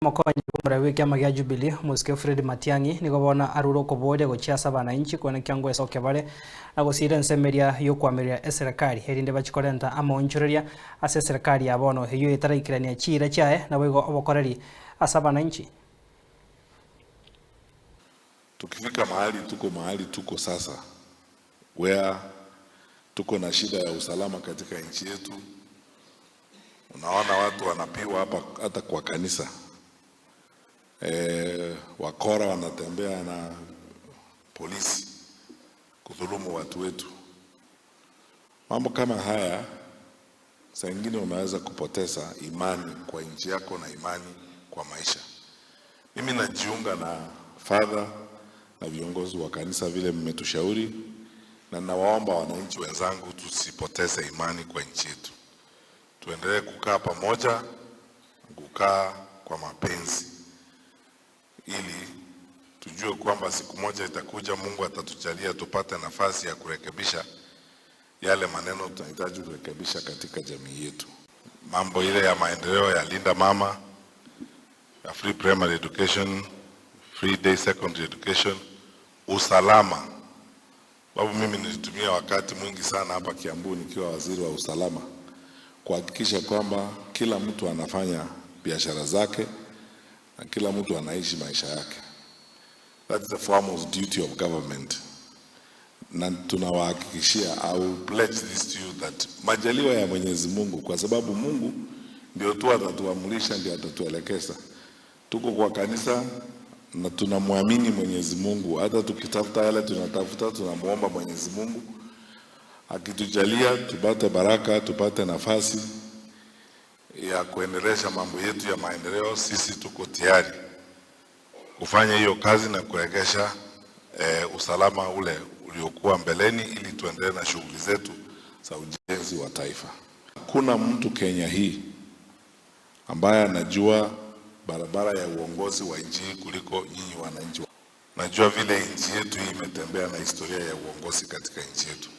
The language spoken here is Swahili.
Mokonyi bw'omorai bw'ekiama gia Jubilee omosike Fred Matiang'i nigo bono arure okoboria gochia ase abananchi koenekia ngoesokia bare na gosira ensemo eria yokoamereria eserekari erinde bachi korenta amaonchoreria ase eserekari ya bono eyio etaraikerania chiira chiaye naboigo obokoreri ase abananchi. Tukifika mahali tuko sasa, where tuko na shida ya usalama katika nchi yetu, unaona watu wanapigwa hapa hata kwa kanisa. Wakora wanatembea na polisi kudhulumu watu wetu. Mambo kama haya saa ingine unaweza kupoteza imani kwa nchi yako na imani kwa maisha. Mimi najiunga na father na viongozi wa kanisa vile mmetushauri, na nawaomba wananchi wenzangu tusipoteze imani kwa nchi yetu, tuendelee kukaa pamoja, kukaa kwa mapenzi, ili tujue kwamba siku moja itakuja, Mungu atatujalia tupate nafasi ya kurekebisha yale maneno tunahitaji kurekebisha katika jamii yetu. Mambo ile ya maendeleo ya Linda Mama, ya free primary education, free day secondary education, usalama. Sababu mimi nilitumia wakati mwingi sana hapa Kiambu nikiwa waziri wa usalama kuhakikisha kwamba kila mtu anafanya biashara zake na kila mtu anaishi maisha yake. That's the foremost duty of government. Na tunawahakikishia, I will pledge this to you that majaliwa ya Mwenyezi Mungu, kwa sababu Mungu ndio tu atatuamulisha, ndio atatuelekeza. Tuko kwa kanisa na tunamwamini Mwenyezi Mungu, hata tukitafuta yale tunatafuta, tunamuomba Mwenyezi Mungu akitujalia tupate baraka, tupate nafasi ya kuendelesha mambo yetu ya maendeleo. Sisi tuko tayari kufanya hiyo kazi na kuregesha usalama ule uliokuwa mbeleni, ili tuendelee na shughuli zetu za ujenzi wa taifa. Hakuna mtu Kenya hii ambaye anajua barabara ya uongozi wa nchi hii kuliko nyinyi wananchi. Najua vile nchi yetu hii imetembea na historia ya uongozi katika nchi yetu.